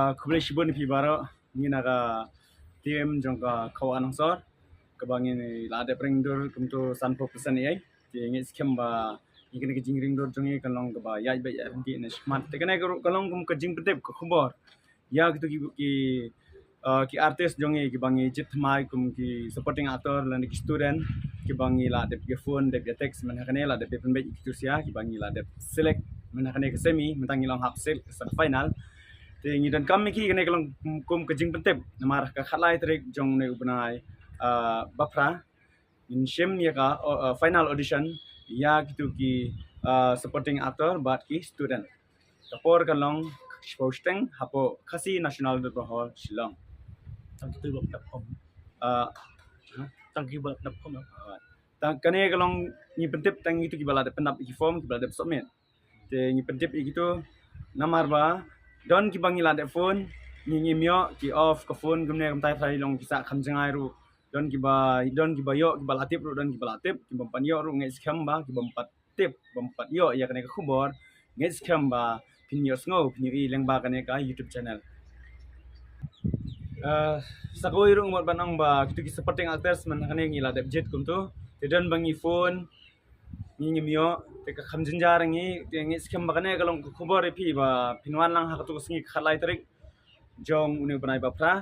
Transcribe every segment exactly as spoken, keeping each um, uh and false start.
Ah, khublei shibun ïa phi baroh, ngi na ka team jong ka Khawa Nongsor kaba ngi la dep ring dur kumto sanphew percent ïa. Te ngi skhem ba ngi kane ka jingring dur jong ngi kan long kaba ïaid beit ïaid ryntih na shakhmat. Te kane ka ruh kan long kum ka jingpyntip ka khubor ïa kito ki, ki, ah, ki artist jong ngi kiba ngi jied thymmai kum ki supporting actor lane ki student kiba ngi la dep ïa phone, dep ïa text mynta kane, la dep ïa pynbeit ïa ki shuh kiba ngi la dep select mynta kane ka semi, mynta ngi long hap select ka final. Te ngi donkam ïa ki, kane ka long kum ka jingpyntip namar ka khatlai tarik jong une u bnai, ah, ba phra ngin shim ïa ka, uh, final audition ïa kito ki, uh, supporting actor bad ki student. Ka por kan long shiphew shiteng hapoh Khasi National Dorbar Hall, Shillong. Tang kito ba pyndap form. Uh, tang kiba pyndap form. Uh, tang kane ka long ngi pyntip tang kito kiba la dep pyndap ki form, kiba la dep submit. Te ngi pyntip ïa kito namar ba don kiba ngi la dep phone, ngi ngim ïoh, ki off ka phone kumne, kumtai trai long ki sah kham jngai ruh. Don kiba, don kiba ïoh, kiba la tip ruh, don kiba la tip, kiba ym pat ïoh ruh ngi skhem ba kiba ym pat tip, ba ym pat ïoh ïa kane ka khubor, ngi skhem ba phin ïohsngew, phin ïohi lyngba kane ka YouTube channel. Eh, sa kawei ruh ngi mut ban ong ba kito ki supporting actors mynta kane ngi la dep jied kumto, te don ba ngi phone, ngi ngim ïoh, te ka kham jynjar ngi, te ngi skhem ba kane ka long ka khubor ïa phi ba phin wan lang ha kato ka sngi ka khatlai tarik jong une u bnai ba phra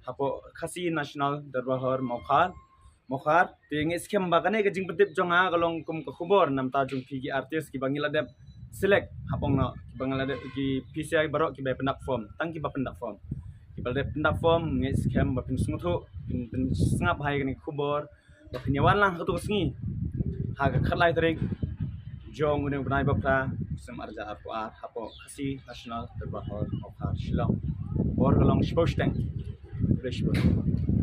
hapoh Khasi National Dorbar Hall, Mawkhar, Mawkhar. Te ngi skhem ba kane ka jingpyntip jong nga ka long kum ka khubor namar jong phi ki artist kiba ngi la dep select ha pong noh, kiba ngi la dep, ki phi sha baroh kiba pyndap form, tang kiba pyndap form. Kiba la dep pyndap form ngi skhem ba phin sngewthuh, phin, phin sngap ha ïa kane ka khubor ba phin ïa wan lang ha kato ka sngi ha ka khatlai tarik jong une u bnai ba phra, snem arhajar arphew ar, hapoh Khasi National Dorbar Hall, Mawkhar, Shillong. Por ka long shiphew shiteng. Khublei shibun.